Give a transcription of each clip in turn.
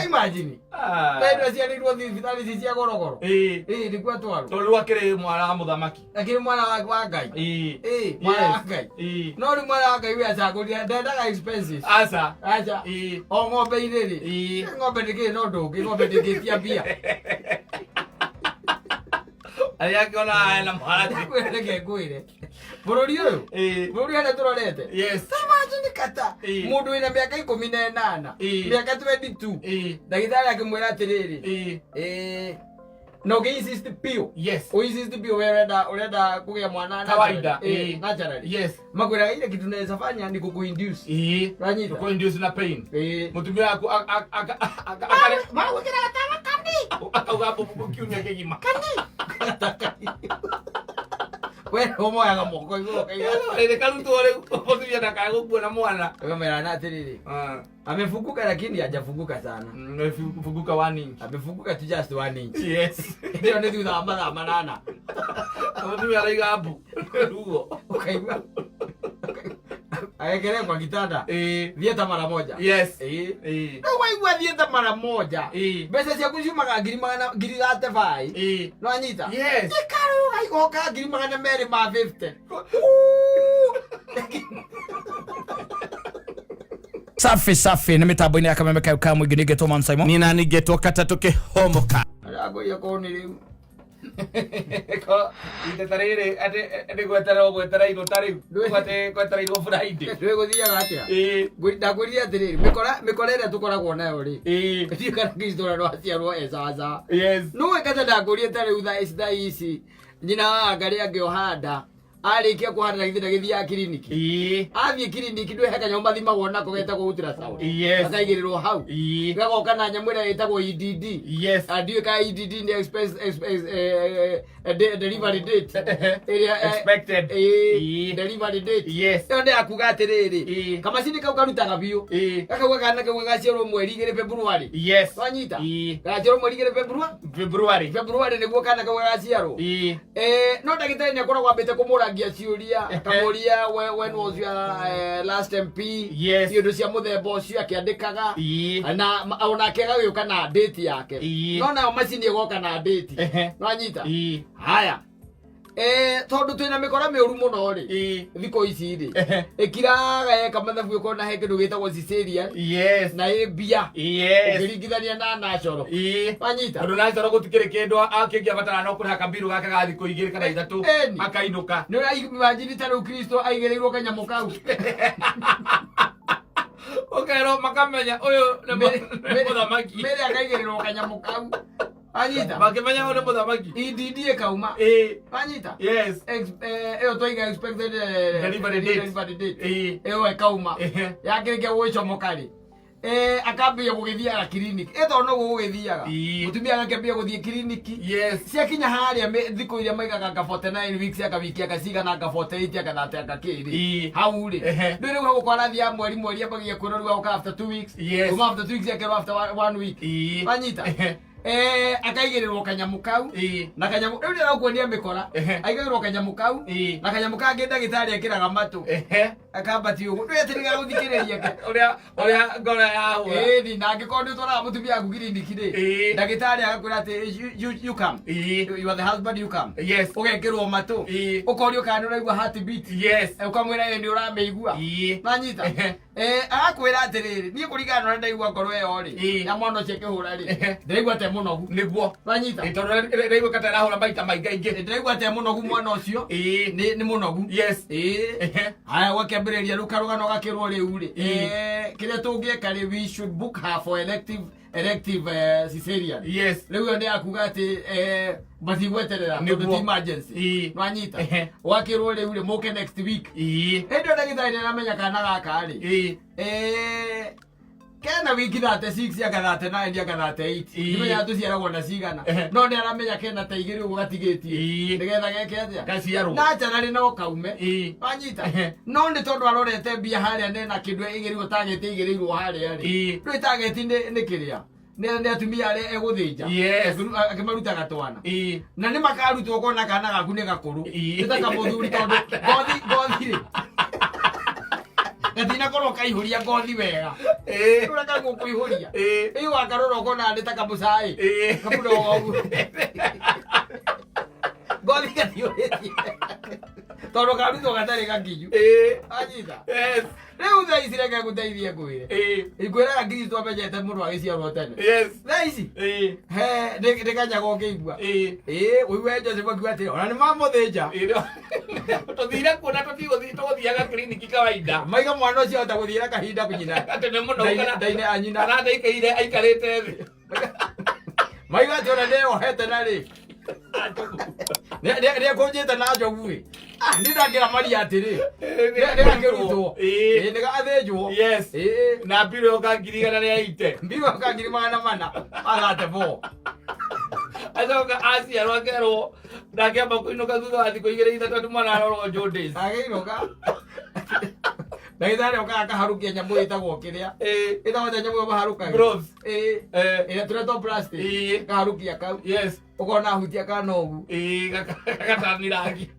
Imagine. Ah. Tondũ aciarĩirwo thibitarĩ ici cia gorogoro. Ĩĩ. Ĩĩ nĩkuo atwarwo. Tondũ rĩu akĩrĩ mwana wa mũthamaki. Akĩrĩ mwana wa Ngai. Ĩĩ. Ĩĩ mwana wa Yes. Ngai. Ĩĩ. No rĩu mwana wa Ngai we acagũrire ndendaga expenses. Aca. Aca. Ĩĩ. O ng'ombe irĩ rĩ. Ĩĩ. Ng'ombe ndĩkĩrĩ na ũndũ ũngĩ, ng'ombe ndĩngĩtia mbia. Arĩa akĩona ena mũharatĩ. Ngwĩre reke ngwĩre. Bũrũri ũyũ. Ĩĩ. Bũrũri harĩa tũrorete. Yes. Imagine kata. Ĩĩ. Mũndũ wĩna mĩaka 18. Ĩĩ. Mĩaka 22. Ĩĩ. Ndagĩtarĩ akĩmwĩra atĩrĩrĩ. Ĩĩ. Na ũngĩ insist biũ. Yes. Ũ insist biũ we ũrenda kũgĩa mwana Kawaida. naturally. Ĩĩ. Naturally. Yes. Makwĩraga ile kitu naweza fanya ni kukuinduce. Ĩĩ. Uranyita? Kuinduce na pain. Ĩĩ. Mũtumia waku akare Magwĩkĩra gatawa kani. akauga mbũmbũ kiumia kĩgima. We ũmoyaga moko igũrũ ũkaiga. Rĩrĩ karutwo rĩu mũtumia ndakae gũkua na mwana. Ũkamwĩra na atĩrĩrĩ. Ah. Amefunguka lakini hajafunguka sana. Funguka 1 inch. Amefunguka tu just 1 inch. Yes. Ĩyo nĩ thutha wa mathaa 8. Mũtumia araiga mbu. Ruo. Ũkaigua. Aekele kwa kitanda. Ĩĩ. Thieta mara moja. Yes. Ĩĩ. Ĩĩ. Rĩu waigua thieta mara moja. Ĩĩ. Mbeca ciaku ciumaga ngiri magana ngiri thate bai. Ĩĩ. Nĩwanyita? Yes. Ikarũga igoka ngiri magana merĩ ma 50. Safi safi nä mä tambo-inä ya kameme kau ka må ingä nä ngetwo Man Simon. Nina ningetwo katatũ kĩhomoka. Arangũria korwo nĩ rĩu. Ko iteta rĩrĩ atĩ nĩ gwetererwo gwetereirwo ta rĩu atĩ gwetereirwo Friday. Ndũĩ gũthiaga atĩa? Ĩĩ. Ndakwĩrire atĩrĩrĩ, mĩkora ĩrĩa tũkoragwo nayo rĩ. Ĩĩ. Ndiũĩ kana Kristo ũrĩa waciarwo e caca. Yes. Nũĩ kata ndakwĩrire ta rĩu thaa ici nyina wa Ngarĩ angĩoha nda arĩkia kũhanda na githĩ ndagĩthiaga kiriniki. Ĩĩ. Athiĩ kiriniki ndũĩ he kanyamũ mathimagwo nako getagwo ultrasound. Yes. Gakaigĩrĩrwo hau. Ĩĩ. Gagoka na nyamũ ĩrĩa ĩtagwo EDD. Yes. Ndiũĩ kana EDD nĩ express, delivery date. Ĩrĩa, Expected. Ĩĩ. delivery date. Yes. Ĩyo nĩ ya kuga atĩrĩrĩ. Ĩĩ. Kamacini kau karutaga biũ. Ĩĩ. Gakauga kana kau gagaciarwo mweri 2 February. Yes. Wanyita? Ĩĩ. Gagaciarwo mweri 2 February. February. February nĩguo kana kau gagaciarwo. Ĩĩ. No ndagĩtarĩ nĩ akoragwo ambĩte kũmũrangia ciũria akamũria when was your last MP? Yes. Iũndũ cia mũthemba ũcio akĩandĩkaga. Ĩĩ. Na onake agagĩũka na date yake. Ĩĩ. No nayo macini ĩgoka na date. Ehe. Nwanyita? Ĩĩ. Haya. Tondũ twĩna mĩkora mĩũru mũno rĩ. Ĩĩ. Thikũ ici rĩ. Ehe. Ĩkiraga yeka mathabu ĩkona he kĩndũ gĩtagwo cesarean Yes. na ĩ mbia. Yes. Ũkĩringithania na natural. Ĩĩ. Wanyita? Tondũ natural gũtikĩrĩ kĩndũ akĩngĩabatara no kũrĩha kambiru gake ga thikũ 2 kana 3 Ĩni. akainũka. Nĩ ũraimagine ta rĩu Kristo aigĩrĩirwo kanyamũ kau. Ũkerwo makamenya ũyũ nĩ mũthamaki. Mary akaigĩrĩrwo kanyamũ kau. Wanyita? Makĩmenya ũyũ nĩ mũthamaki. EDD ĩkauma. Ĩĩ. Wanyita? Yes. Ĩyo twaiga expected Delivery date. delivery date. Ĩĩ. Ĩyo ĩkauma. Ehe. Yakĩrĩkia gwĩcomoka rĩ. Akambia gũgĩthiaga kiriniki. Ĩ tondũ noguo gũgĩthiaga. Ĩĩ. Mũtumia agakĩambia gũthiĩ kiriniki. Yes. Ciakinya harĩa thikũ iria maigaga anga 49 weeks anga wiki anga cigana anga 48 anga 30 anga kĩrĩ. Ĩĩ. Hau rĩ. Ehe. Ndũĩ rĩu hau ũkora athiaga mweri mweri ambagia kwĩrwo rĩu agoka after 2 weeks. Yes. Kuma after 2 weeks akerwo after 1 week. Ĩĩ. Wanyita? Ehe. Akaigĩrĩrwo kanyamũ kau. Ĩĩ. Na kanyamũ rĩu nĩarakuonia mĩkora. Ehe. Aigagĩrwo kanyamũ kau. Ĩĩ. Na kanyamũ kangĩ ndagĩtarĩ ekĩraga matũ. Ehe. Akambatia ũguo. Ndũĩ atĩ nĩgagũthikĩrĩria ke. Ũrĩa ngoro yahũra. Ĩni, na angĩkorwo nĩ ũtwaraga mũtumia waku kiriniki rĩ, Ĩĩ. ndagĩtarĩ agakwĩra atĩ you come. Ĩĩ. You are the husband, you come. Yes. Ũgekĩrwo matũ. Ĩĩ. Ũkorio kana nĩ ũraigua heartbeat. Yes. Ũkamwĩra ĩĩ nĩ ũramĩigua. Ĩĩ. Wanyita? Ehe. Agakwĩra atĩrĩrĩ, niĩ kũringana na ũrĩa ndaigua ngoro ĩyo rĩ, Ĩĩ. ya mwana ũcio ĩkĩhũra rĩ, Ehe. ndĩraigua ta e mũnogu. Nĩguo. Wanyita? Ĩ, tondũ rĩraigua ta ĩrahũra maita maingaingĩ. Ndĩraigua ta e mũnogu mwana ũcio. Ĩĩ. Nĩ mũnogu. Yes. Ĩĩ. Ehe. Haya gwakĩambĩrĩria rĩu karũgano gakĩrwo rĩu rĩ. Ĩĩ. Kĩrĩa tũngĩka rĩ, we should book her for elective cesarean. Yes. Rĩu ĩyo nĩ yakuga atĩ matigweterera tondũ Nĩguo. ti emergency. Ĩĩ. Nwanyita? Ehe. Gwakĩrwo rĩu rĩ, mũke next week. Ĩĩ. Hĩndĩ ĩyo ndagĩtarĩ nĩaramenya kana gaka rĩ. Ĩĩ. Kena wiki 36 anga 39 anga 38. Ĩĩ. Ndimenya tũciaragwo na cigana. Ehe. No nĩaramenya kena ta 2 ũguo gatigĩtie. Ĩĩ. Nĩgetha geke atĩa? Gaciarwo. Naturally no kaume. Ĩĩ. Wanyita? Ehe. No nĩ tondũ arorete mbia harĩa nena kĩndũ ĩigĩrĩirwo target ĩigĩrĩirwo harĩa rĩ. Ĩĩ. Ndũĩ target nĩ kĩrĩa? Nĩ atumia arĩa egũthĩnja. Yes. Akĩmarutaga twana. Ĩĩ. Na nĩ makarutwo kona kana gaku nĩ gakũrũ. Ĩĩ. Nĩ ta kamũthuri tondũ ngothi ngothi rĩ. Gatinakorwo kaihũria ngothi wega. Ĩĩ. Ũrĩa kagũkũihũria. Ĩĩ. Ĩĩ wakarora ũkona nĩ ta kamũcai. Ĩĩ. Kamũdogo ũguo. Ngothi gatiũrĩtie. Tondũ karutwo gatarĩ gakinyu. Ĩĩ. Anyita. Yes. Rĩu thaa ici reke ngũteithie ngwĩre. Ĩĩ. Ngwĩraga Kristo amenyete mũndũ agĩciarwo tene. Yes. Thaa ici Ĩĩ. he nĩ nĩ kanyaga ũkĩigua. Ĩĩ. Ĩĩ ũigue Joseph akiuga atĩrĩ ona nĩ mamũthĩnja. Ĩĩ. Tũthire kuona tũtigũthiĩ tũgũthiaga kiriniki kawaida. Maiga mwana ũcio ahota gũthiĩra kahinda kũnyina. Atĩ nĩ mũno Ndaine- kana ndaine a nyina. kana ndaikaire aikarĩte thĩ. Maiga atĩ ona nĩeyohete na rĩ. Nĩekũnjĩte na njogu ĩ. Ah, nĩ ndakĩra maria atĩrĩ. Nĩgakĩrutwo. Ĩĩ. Ĩĩ nĩgathĩnjwo. Yes. Ĩĩ. Na mbirũ yoka 180,000. Mbirũ yoka 400,000. Athate bo. Acoka aciarwo akerwo ndangĩamba kũinũka thutha wa thikũ igĩrĩ ithatũ atĩ mwana arorwo jaundice. Agĩinũka. Ndagĩtarĩ okaga akaharũkia nyamũ ĩtagwo kĩrĩa. Ĩĩ. Ĩtagwo atĩa nyamũ ĩyo maharũkagia? Gloves. Ĩĩ. Eh. Ĩrĩa tũrĩa twa plastic. Ĩĩ. Kaharũkia kau. Yes. Ũkona ahutia kana ũguo. Ĩĩ gakatanira rangi.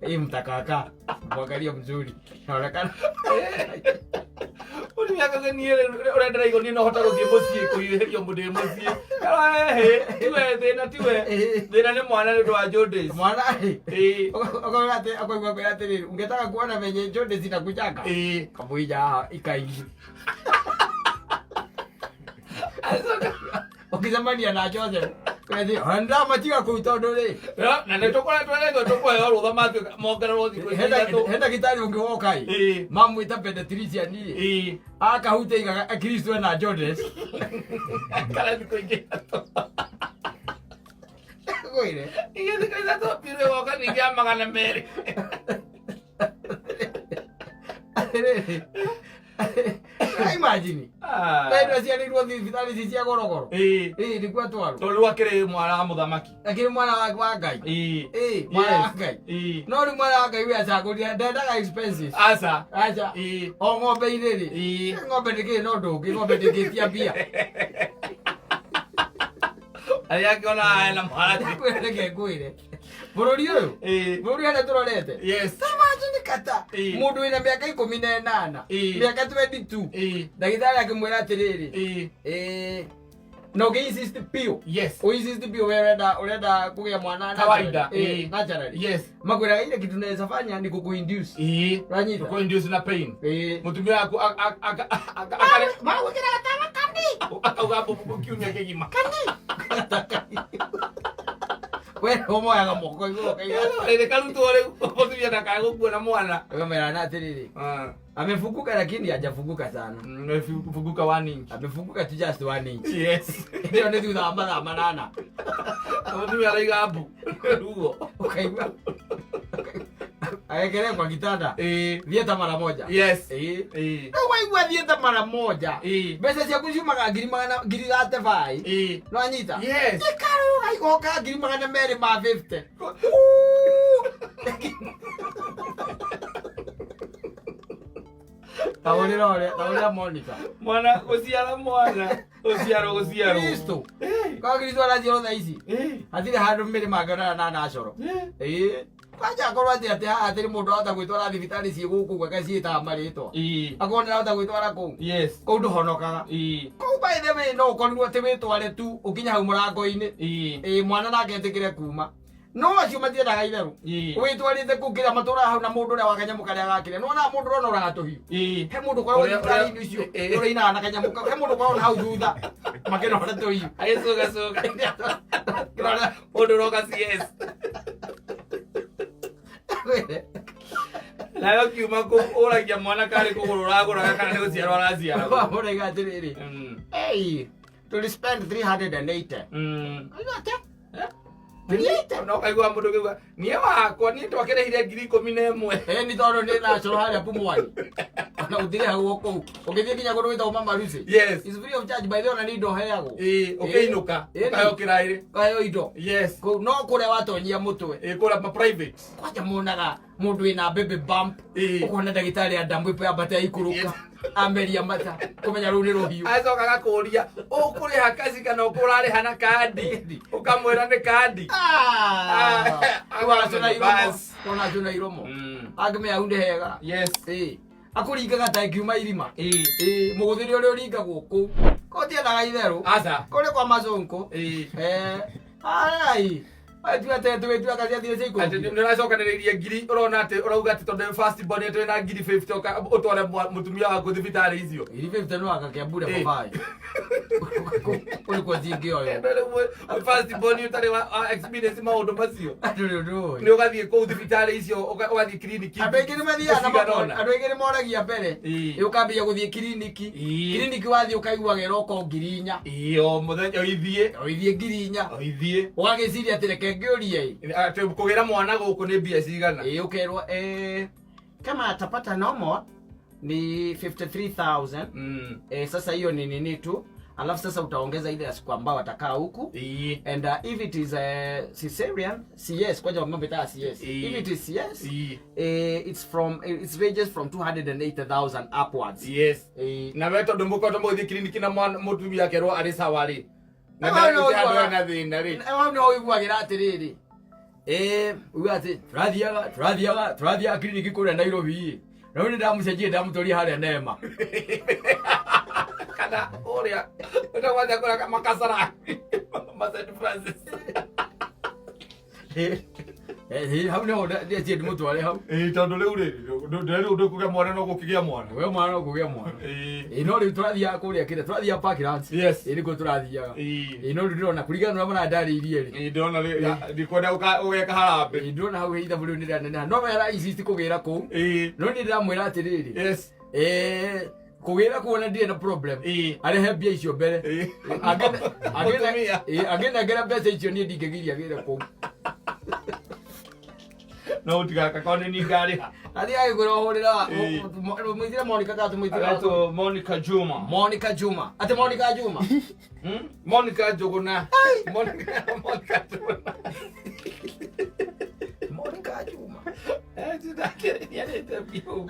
Hii mtakaka mwangalia mzuri naonekana Ũrĩa akagenie ũrĩa ndĩraigua niĩ no hote gũthiĩ mũciĩ kũhiũhĩrio mũndũ wĩ mũciĩ. Ehe, tiwe thĩna tiwe. Thĩna nĩ mwana nĩ ũndũ wa jaundice. mwana Ĩĩ. ukaona ati akaigua kwĩra atĩrĩrĩ ungetaka kuona venye jaundice inakuchanga Ĩĩ. kamuija haha ikaingi Acoka ũkicemania na Joseph ndamatiga kũu tondũ rĩ Na nĩ tũkoretwo rĩngĩ tũkũheo rũtha matuĩka mongererwo thikũ he ici ithatũ. ndagĩtarĩ ũngĩ woka ĩ Ĩĩ. mamwĩta pediatrician ĩ Ĩĩ. akahutia igaga Kristo ena jaundice Kana thikũ ingĩ ithatũ. Ngwĩre. Ingĩ thikũ ithatũ mbirũ ĩgoka ningĩ ya 200. Atĩrĩrĩ. Imagine. Ah. Tondũ aciarĩirwo thibitarĩ ici cia gorogoro. Ĩĩ. Ĩĩ nĩkuo atwarwo. Tondũ rĩu akĩrĩ mwana wa mũthamaki. Akĩrĩ mwana wa Ngai. Ĩĩ. Ĩĩ mwana wa Yes. Ngai. Ĩĩ. No rĩu mwana wa Ngai we acagũrire ndendaga expenses. Aca. Aca. Ĩĩ. O ng'ombe irĩ rĩ. Ĩĩ. Ng'ombe ndĩkĩrĩ na ũndũ ũngĩ, ng'ombe ndĩngĩtia mbia. Arĩa akĩona ena mũharatĩ. Ngwĩre reke ngwĩre. Bũrũri ũyũ. Ĩĩ. Bũrũri harĩa tũrorete. Yes. Ta imagine kata. Ĩĩ. Mũndũ wĩna mĩaka 18. Ĩĩ. Mĩaka 22. Ĩĩ. Ndagĩtarĩ akĩmwĩra atĩrĩrĩ. Ĩĩ. Ĩĩ. Na ũngĩ insist biũ. Yes. Uinsist biũ wewe urenda urenda kugĩa mwana Kawaida. naturally. Ĩĩ. Naturally. Yes. Makwĩraga ile kitu naweza fanya ni kukuinduce. Ĩĩ. Uranyita? Kũinduce na pain. Ĩĩ. Mũtumia waku akare Magwĩkĩra gatawa kandi. akauga mbũmbũ kiumia kĩgima. We ũmoyaga moko igũrũ ũkaiga. Rĩrĩ karutwo rĩu mũtumia ndakae gũkua na mwana. Ũkamwĩra na atĩrĩrĩ. Ah. Amefunguka lakini hajafunguka sana. Funguka one inch. Amefunguka tu just one inch. Yes. Ĩyo nĩ thutha wa mathaa 8. Mũtumia araiga mbu. Ruo. Ũkaigua. Agekeree kwa kitanda. Ĩĩ. Thieta mara moja. Yes. Ĩĩ. Ĩĩ. Rĩu waigua thieta mara moja. Ĩĩ. Mbeca ciaku ciumaga ngiri magana ngiri thate bai. Ĩĩ. Nĩwanyita? Yes. Ikarũga igoka 250,000. Taũrĩra ũrĩa taũrĩra Monica. Mwana gũciara mwana gũciarwo gũciarwo. Kristo. Ĩĩ. Kwa Kristo araciarwo thaa ici. Ĩĩ. Hatirĩ handũ mĩrĩ mangĩonana na nacoro. Ĩĩ. Ĩĩ. Kwanja akorwo atĩ atĩ haha hatirĩ mũndũ ahota gwĩtwara thibitarĩ ciĩ gũkũ ũguo ciĩtaga marĩtwa. Ĩĩ. Akorwo nĩarahota gwĩtwara kũu. Yes. Kũu ndũhonokaga. Ĩĩ. Kũu by the way no ũkorirwo atĩ wĩtware tu ũkinya hau mũrango-inĩ. Ĩĩ. Ĩĩ mwana nake etĩkĩre kuma. No acio matiendaga itherũ. Ĩĩ. Wĩtwarĩte kũu kĩrĩa matũraga hau na mũndũ ũrĩa wa kanyamũ karĩa gakĩrĩa. Nĩwonaga mũndũ ũrĩa ũnoraga tũhiũ. Ĩĩ. He mũndũ ũkoragwo Ũrĩa- thibitarĩ-inĩ ũcio Ĩĩ. ũrainaga na kanyamũ kau. He mũndũ ũkoragwo na hau thutha makĩnora tũhiũ. Agĩcũgacũga. Mũndũ ũroka CS. Nawe ũkiuma kũu ũragia mwana karĩ kũgũrũ ũragũraga kana nĩ gũciarwo araciaragwo. Ũraiga atĩrĩrĩ. Hey, tuli spend 380. Ũraigua atĩa? No kaigua mũndũ ũkĩuga niĩ wakwa niĩ twakĩrĩhire 11,000. Ĩĩ nĩ tondũ nĩ nacoro harĩa Pumwani. Ona gũtirĩhagwo kũu. Ũngĩthiĩ nginya kũndũ gwĩtagwo Mama Lucy. Yes. It's free of charge by the way ona nĩ indo ũheagwo. Ĩĩ ũkĩinũka Ĩĩ. ũkaheo kĩraĩrĩ. Ũkaheo indo. Yes. Kũu no kũrĩa watonyia mũtwe. Ĩĩ kũrĩa ma private. Kwanja monaga mũndũ wĩna baby bump. Ĩĩ. Ũkona ndagĩtarĩ andambwĩpo yambate aikũrũka. Ameria mata. Kũmenya rũu nĩ rũhiũ. Acoka agakũria ũkũrĩha kaci kana ũkũrarĩha na kandi ũkamwĩra nĩ kandi. Ah! Ah, Wacũna iromo. bas. Wona acũna iromo. Angĩmenya hau nĩ hega. Yes. Ĩĩ. Akũringaga ta ĩngiuma irima. Ĩĩ. Ĩĩ, mũgũthĩre ũrĩa ũringagwo kũu. Ko tiethaga itherũ. Aca. Kũrĩ kwa mazũngũ. Ĩĩ. Eh, ai. Tuate tuĩtuaga ciathire cia Atĩ ikũmi. nĩ ũracokanĩrĩirie ngiri ũrona atĩ ũrauga atĩ tondũ first born atĩ wĩna ngiri 50 ũtware mũtumia waku thibitarĩ icio. Ngiri 50 no agakĩambure Ĩĩ. babaĩ. Kũrĩ kwa cingĩoyo. First born ũtarĩ wa experience maũndũ macio. Ndũrĩ ũndũ ũĩ. Nĩ ũgathiĩ kũu thibitarĩ icio ũgathiĩ kiriniki. Andũ aingĩ nĩ mathiaga na cigana makoni. ũna. Andũ aingĩ nĩ moragia mbere. Ĩĩ. Ĩ ũkambia gũthiĩ kiriniki. Ĩĩ. Kiriniki wathiĩ ũkaigua ĩroka 4,000. Ĩĩ, o mũthenya o ithiĩ. O ithiĩ 4,000. O ithiĩ. Ũgagĩciria atĩ reke ngĩũrie ĩ. Atĩ kũgĩra mwana gũkũ nĩ mbia cigana. Ĩ ũkerwo kama atapata normal ni 53,000. Sasa hiyo ni nini tu. Alafu sasa utaongeza ile ya siku ambao watakaa huku. Ĩĩ. And if it is cesarean, CS, kwanza mambo ita CS. Ĩĩ. If it is CS, Ĩĩ. It ranges from 280,000 upwards. Yes. Na we tondũ mũkoretwo mũgĩthiĩ kiriniki na mũtumia akerwo arĩ sawa rĩ. Na Hau nĩho ndagĩtarĩ ũiguaga- ena thĩna rĩ. Hau nĩho ũiguagĩra atĩrĩrĩ. Uga atĩ tũrathiaga kiriniki kũrĩa Nairobi ĩ. Na rĩu nĩndamũcenjirie ndamũtwarire harĩa Neema. Kana ũrĩa ũtagwatha kũrĩa Makasarani. Ma St. Francis. Hau nĩho ndĩciĩ ndĩmũtware hau. Ĩĩ, tondũ rĩu rĩ, rĩu ndũkũgĩa mwana no gũkĩgĩa mwana. We mwana no kũgĩa mwana. Ĩĩ. Ĩĩ, no rĩu tũrathiaga kũrĩa kĩrĩa tũrathiaga Parklands. Yes. Ĩĩ, nĩkuo tũrathiaga. Ĩĩ. Ĩĩ, no rĩu ndĩrona kũringana na ũrĩa marandarĩirie rĩ. Ĩĩ, ndĩrona rĩ, ndikwenda ũgeka harambee. Ĩĩ, ndĩrona hau ithabu rĩu nĩrĩraneneha. No we ara insist kũgĩra kũu. Ĩĩ. No niĩ ndĩramwĩra atĩrĩrĩ. Yes. Kũgĩra kũu ona ndirĩ na problem. Ĩĩ. Arehe mbia icio mbere. Ĩĩ. Mũtumia. Angĩnengera mbeca icio niĩ ndingĩgiria agĩre kũu. No ũtigakakorwo nĩ niĩ ngarĩha. Athiĩ agĩkwĩra ũhũrĩra Ĩĩ. mũithire Monica kana tũmũithire Aretwo Monica Juma. Monica Juma. Atĩ Monica Juma. Monica Njũgũna. Monica Njũgũna. Monica Juma. Ndakĩrĩria rĩte biũ.